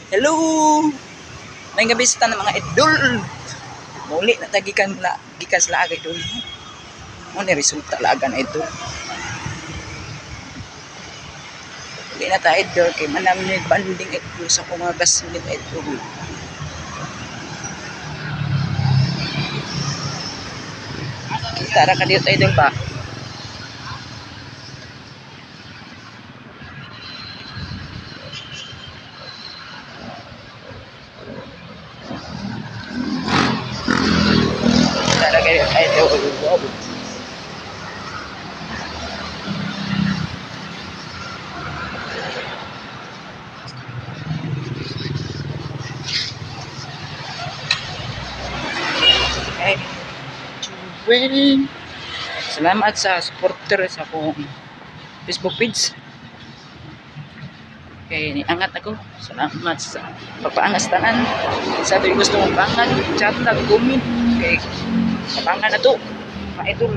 Hello! May gabi sa tanan, mga idol. Muli na ta gikan la gikan sa laag, idol. Mo ni resulta laagan, idol. Uli na ta, idol, kay manam ni banding, idol, sa akong mga gasmit, idol. Kita ra ka dito, idol ba? Kita ra ka dito, idol. Wow. Okay. Well, salamat sa supporter sa akong Facebook page. Kay niangat ako. Salamat sa pagpaangas tanan. Sa tuwing gusto mong paangat, chat na, comment. Kay paangat na to, mga idol.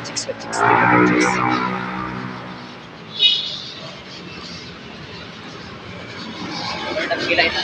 Chicks ba, chicks, chicks. Nagkila ito.